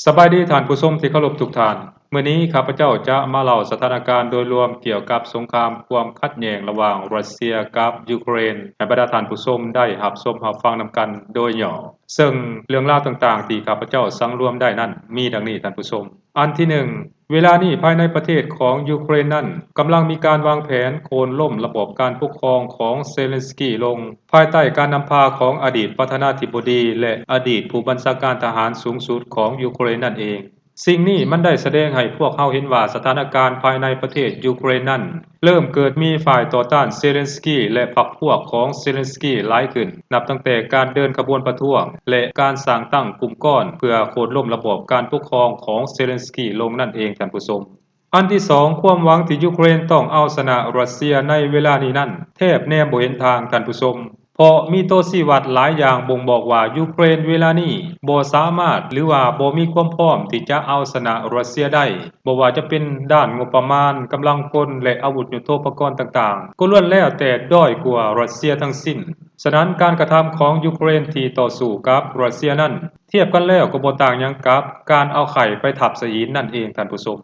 ສະບາຍດີທ່ານຜູ້ຊົມທີ່ເຄົາລົບທຸກທ່ານ. ມື້ນີ້ຂ້າພະເຈົ້າຈະມາເລົ່າສະຖານະການໂດຍລວມກ່ຽວກັບສົງຄາມຄວາມຂັດແຍ່ງລະຫວ່າງຣັດເຊຍກັບຢູເຄຣນ ໃຫ້ບັນດາທ່ານຜູ້ຊົມໄດ້ຮັບຊົມຮັບຟັງນຳກັນໂດຍຫຍໍ້. ເຊິ່ງເລື່ອງລາວຕ່າງໆທີ່ຂ້າພະເຈົ້າສັງລວມໄດ້ນັ້ນ ມີດັ່ງນີ້ທ່ານຜູ້ຊົມ. ອັນທີໜຶ່ງ, ເວລານີ້ພາຍໃນປະເທດຂອງຢູເຄຣນນັ້ນ ກຳລັງມີການວາງແຜນໂຄ່ນລົ້ມລະບອບການປົກຄອງຂອງເຊເລັນສກີລົງ ພາຍໃຕ້ການນຳພາຂອງອະດີດປະທານາທິບໍດີ ແລະ ອະດີດຜູ້ບັນຊາການທະຫານສູງສຸດຂອງຢູເຄຣນນັ້ນເອງ. ສິ່ງນີ້ມັນໄດ້ສະແດງໃຫ້ພວກເຮົາເຫັນວ່າສະຖານະການພາຍໃນປະເທດຢູເຄຣນນັ້ນ ເລີ່ມເກີດມີຝ່າຍຕໍ່ຕ້ານເຊເລັນສກີ ແລະ ພັກພວກຂອງເຊເລັນສກີຫຼາຍຂຶ້ນ ນັບຕັ້ງແຕ່ການເດີນຂະບວນປະທ້ວງ ແລະ ການສ້າງຕັ້ງກຸ່ມກ້ອນເພື່ອໂຄ່ນລົ້ມລະບອບການປົກຄອງຂອງເຊເລັນສກີລົງນັ້ນເອງທ່ານຜູ້ຊົມ. ອັນທີສອງ, ຄວາມຫວັງທີ່ຢູເຄຣນຕ້ອງເອົາຊະນະຣັດເຊຍໃນເວລານີ້ນັ້ນ ແທບແນມບໍ່ເຫັນທາງທ່ານຜູ້ຊົມ. ເພາະມີຕົວຊີ້ວັດຫຼາຍຢ່າງບົ່ງບອກວ່າຢູເຄຣນເວລານີ້ບໍ່ສາມາດ ຫຼືວ່າບໍ່ມີຄວາມພ້ອມທີ່ຈະເອົາຊະນະຣັດເຊຍໄດ້, ບໍ່ວ່າຈະເປັນດ້ານງົບປະມານ, ກຳລັງພົນ ແລະ ອາວຸດຍຸດໂທປະກອນຕ່າງໆ ກໍລ້ວນແລ້ວແຕ່ດ້ອຍກວ່າຣັດເຊຍທັງສິ້ນ. ສະນັ້ນ ການກະທຳຂອງຢູເຄຣນທີ່ຕໍ່ສູ້ກັບຣັດເຊຍນັ້ນ ທຽບກັນແລ້ວກໍບໍ່ຕ່າງຫຍັງກັບການເອົາໄຂ່ໄປທັບສະຫີນນັ້ນເອງທ່ານຜູ້ຊົມ.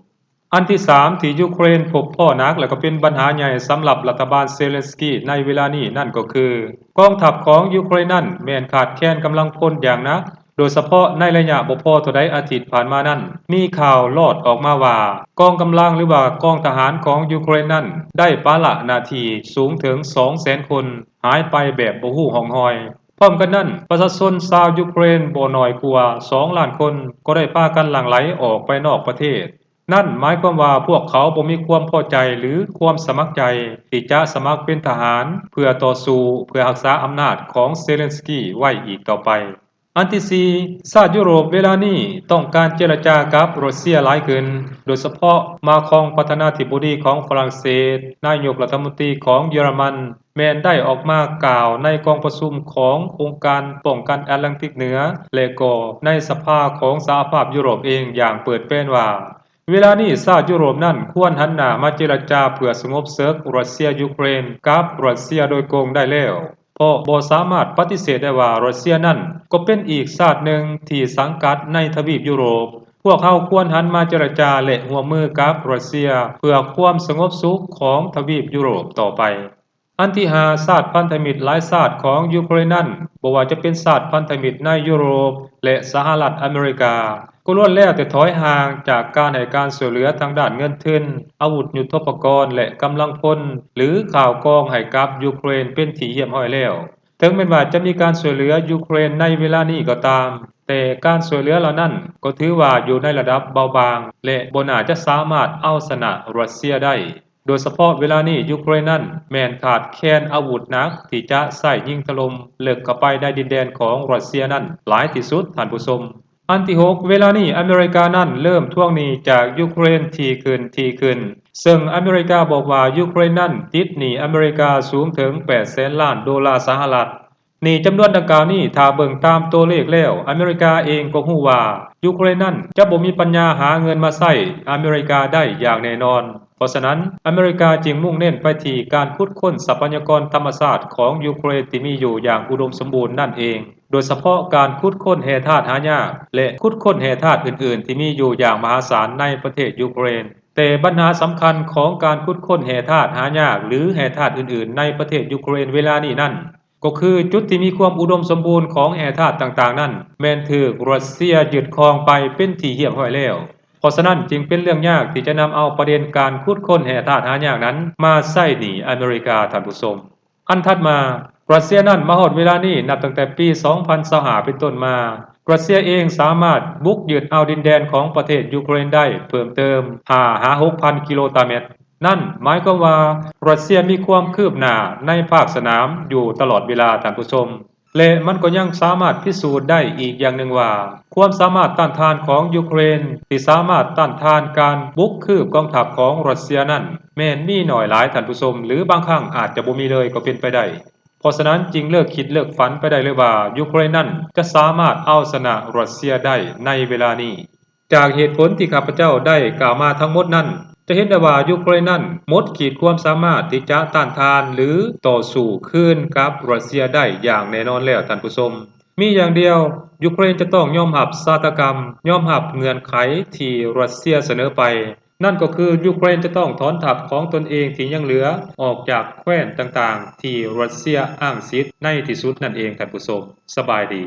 ອັນທີສາມ ທີ່ຢູເຄຣນພົບພໍ້ໜັກ ແລະ ກໍເປັນບັນຫາໃຫຍ່ສຳລັບລັດຖະບານເຊເລັນສກີໃນເວລານີ້ນັ້ນກໍຄື ກອງທັບຂອງຢູເຄຣນນັ້ນແມ່ນຂາດແຄນກຳລັງພົນຢ່າງໜັກ, ໂດຍສະເພາະໃນໄລຍະບໍ່ພໍເທົ່າໃດອາທິດຜ່ານມານັ້ນ ມີຂ່າວລອດອອກມາວ່າ ກອງກຳລັງ ຫຼືວ່າກອງທະຫານຂອງຢູເຄຣນນັ້ນ ໄດ້ປະລະໜ້າທີ່ສູງເຖິງສອງແສນຄົນ ຫາຍໄປແບບບໍ່ຮູ້ຮ່ອງຮອຍ. ພ້ອມກັນນັ້ນ, ປະຊາຊົນຊາວຢູເຄຣນບໍ່ໜ້ອຍກວ່າສອງລ້ານຄົນ ກໍໄດ້ພາກັນຫຼັ່ງໄຫຼອອກໄປນອກປະເທດ. ນັ້ນໝາຍຄວາມວ່າພວກເຂົາບໍ່ມີຄວາມພໍໃຈ ຫຼື ຄວາມສະໝັກໃຈທີ່ຈະສະໝັກເປັນທະຫານ ເພື່ອຕໍ່ສູ້ ເພື່ອຮັກສາອຳນາດຂອງເຊເລັນສກີໄວ້ອີກຕໍ່ໄປ. ອັນທີສີ່, ຊາດຢູໂຣບເວລານີ້ຕ້ອງການເຈລະຈາກັບຣັດເຊຍຫຼາຍຂຶ້ນ, ໂດຍສະເພາະມາຄອງປະທານາທິບໍດີຂອງຝຣັ່ງເສດ, ນາຍົກລັດຖະມົນຕີຂອງເຢຍລະມັນ ແມ່ນໄດ້ອອກມາກ່າວໃນກອງປະຊຸມຂອງອົງການປ້ອງກັນແອດແລນຕິກເໜືອ ແລະ ກໍໃນສະພາຂອງສະຫະພາບຢູໂຣບເອງຢ່າງເປີດເຜີຍວ່າ ເວລານີ້ຊາດຢູໂຣບນັ້ນຄວນຫັນໜ້າມາເຈລະຈາເພື່ອສະຫງົບເສິກຣັດເຊຍ-ຢູເຄຣນກັບຣັດເຊຍໂດຍກົງໄດ້ແລ້ວ, ເພາະບໍ່ສາມາດປະຕິເສດໄດ້ວ່າຣັດເຊຍນັ້ນກໍເປັນອີກຊາດໜຶ່ງທີ່ສັງກັດໃນທະວີບຢູໂຣບ. ພວກເຮົາຄວນຫັນມາເຈລະຈາ ແລະ ຮ່ວມມືກັບຣັດເຊຍເພື່ອຄວາມສະຫງົບສຸກຂອງທະວີບຢູໂຣບຕໍ່ໄປ. ອັນທີຫ້າ, ຊາດພັນທະມິດຫຼາຍຊາດຂອງຢູເຄຣນນັ້ນ, ບໍ່ວ່າຈະເປັນຊາດພັນທະມິດໃນຢູໂຣບ ແລະ ສະຫະລັດອາເມລິກາ, ກໍລ້ວນແລ້ວແຕ່ຖອຍຫ່າງຈາກການໃຫ້ການຊ່ວຍເຫຼືອທາງດ້ານເງິນທຶນ, ອາວຸດຍຸດໂທປະກອນ ແລະ ກຳລັງພົນ ຫຼື ຂ່າວກອງໃຫ້ກັບຢູເຄຣນເປັນທີ່ຮຽບຮ້ອຍແລ້ວ. ເຖິງແມ່ນວ່າຈະມີການຊ່ວຍເຫຼືອຢູເຄຣນໃນເວລານີ້ກໍຕາມ, ແຕ່ການຊ່ວຍເຫຼືອເຫຼົ່ານັ້ນກໍຖືວ່າຢູ່ໃນລະດັບເບົາບາງ ແລະ ບໍ່ໜ້າຈະສາມາດເອົາຊະນະຣັດເຊຍໄດ້. ໂດຍສະເພາະເວລານີ້ຢູເຄຣນນັ້ນແມ່ນຂາດແຄນອາວຸດໜັກທີ່ຈະໃຊ້ຍິງຖະຫຼົ່ມເລິກເຂົ້າໄປໃນດິນແດນຂອງຣັດເຊຍນັ້ນຫຼາຍທີ່ສຸດທ່ານຜູ້ຊົມ. ອັນທີຫົກ, ເວລານີ້ອາເມລິການັ້ນເລີ່ມທວງໜີ້ຈາກຢູເຄຣນຖີ່ຂຶ້ນ, ຖີ່ຂຶ້ນ, ເຊິ່ງອາເມລິກາບອກວ່າຢູເຄຣນນັ້ນຕິດໜີ້ອາເມລິກາສູງເຖິງແປດແສນລ້ານໂດລາສະຫະລັດ. ໜີ້ຈຳນວນດັ່ງກ່າວນີ້, ຖ້າເບິ່ງຕາມຕົວເລກແລ້ວ, ອາເມລິກາເອງກໍຮູ້ວ່າຢູເຄຣນນັ້ນຈະບໍ່ມີປັນຍາຫາເງິນມາໃຊ້ອາເມລິກາໄດ້ຢ່າງແນ່ນອນ. ເພາະສະນັ້ນ, ອາເມລິກາຈຶ່ງມຸ່ງເນັ້ນໄປທີ່ການຂຸດຄົ້ນຊັບພະຍາກອນທຳມະຊາດຂອງຢູເຄຣນທີ່ມີຢູ່ຢ່າງອຸດົມສົມບູນນັ້ນເອງ, ໂດຍສະເພາະການຂຸດຄົ້ນແຮ່ທາດຫາຍາກ ແລະ ຂຸດຄົ້ນແຮ່ທາດອື່ນໆທີ່ມີຢູ່ຢ່າງມະຫາສານໃນປະເທດຢູເຄຣນ. ແຕ່ບັນຫາສຳຄັນຂອງການຂຸດຄົ້ນແຮ່ທາດຫາຍາກ ຫຼື ແຮ່ທາດອື່ນໆໃນປະເທດຢູເຄຣນເວລານີ້ນັ້ນ, ກໍຄືຈຸດທີ່ມີຄວາມອຸດົມສົມບູນຂອງແຮ່ທາດຕ່າງໆນັ້ນ ແມ່ນຖືກຣັດເຊຍຍຶດຄອງໄປເປັນທີ່ຮຽບຮ້ອຍແລ້ວ. ເພາະສະນັ້ນຈຶ່ງເປັນເລື່ອງຍາກທີ່ຈະນຳເອົາປະເດັນການຂຸດຄົ້ນແຮ່ທາດຫາຍາກນັ້ນມາໃຊ້ໜີ້ອາເມລິກາ, ທ່ານຜູ້ຊົມ. ອັນຖັດມາ, ຣັດເຊຍນັ້ນມາຮອດເວລານີ້, ນັບຕັ້ງແຕ່ປີສອງພັນຊາວຫ້າເປັນຕົ້ນມາ, ຣັດເຊຍເອງສາມາດບຸກຍຶດເອົາດິນແດນຂອງປະເທດຢູເຄຣນໄດ້ເພີ່ມເຕີມຫ້າຫາຫົກພັນກິໂລຕາແມັດ. ນັ້ນໝາຍຄວາມວ່າຣັດເຊຍມີຄວາມຄືບໜ້າໃນພາກສະໜາມຢູ່ຕະຫຼອດເວລາ, ທ່ານຜູ້ຊົມ. ແລະ ມັນກໍຍັງສາມາດພິສູດໄດ້ອີກຢ່າງໜຶ່ງວ່າ ຄວາມສາມາດຕ້ານທານຂອງຢູເຄຣນທີ່ສາມາດຕ້ານທານການບຸກຄືບກອງທັບຂອງຣັດເຊຍນັ້ນ ແມ່ນມີໜ້ອຍຫຼາຍ, ທ່ານຜູ້ຊົມ, ຫຼື ບາງຄັ້ງອາດຈະບໍ່ມີເລີຍກໍເປັນໄປໄດ້. ເພາະສະນັ້ນຈຶ່ງເລີກຄິດເລີກຝັນໄປໄດ້ເລີຍວ່າ ຢູເຄຣນນັ້ນຈະສາມາດເອົາຊະນະຣັດເຊຍໄດ້ໃນເວລານີ້. ຈາກເຫດຜົນທີ່ຂ້າພະເຈົ້າໄດ້ກ່າວມາທັງໝົດນັ້ນ, ຈະເຫັນໄດ້ວ່າຢູເຄຣນນັ້ນໝົດຂີດຄວາມສາມາດທີ່ຈະຕ້ານທານ ຫຼື ຕໍ່ສູ້ຄືນກັບຣັດເຊຍໄດ້ຢ່າງແນ່ນອນແລ້ວ, ທ່ານຜູ້ຊົມ. ມີຢ່າງດຽວ, ຢູເຄຣນຈະຕ້ອງຍອມຮັບຊະຕາກຳ, ຍອມຮັບເງື່ອນໄຂທີ່ຣັດເຊຍສະເໜີໄປ, ນັ້ນກໍຄືຢູເຄຣນຈະຕ້ອງຖອນທັບຂອງຕົນເອງທີ່ຍັງເຫຼືອອອກຈາກແຄວ້ນຕ່າງໆທີ່ຣັດເຊຍອ້າງສິດໃນທີ່ສຸດນັ້ນເອງ, ທ່ານຜູ້ຊົມ. ສະບາຍດີ.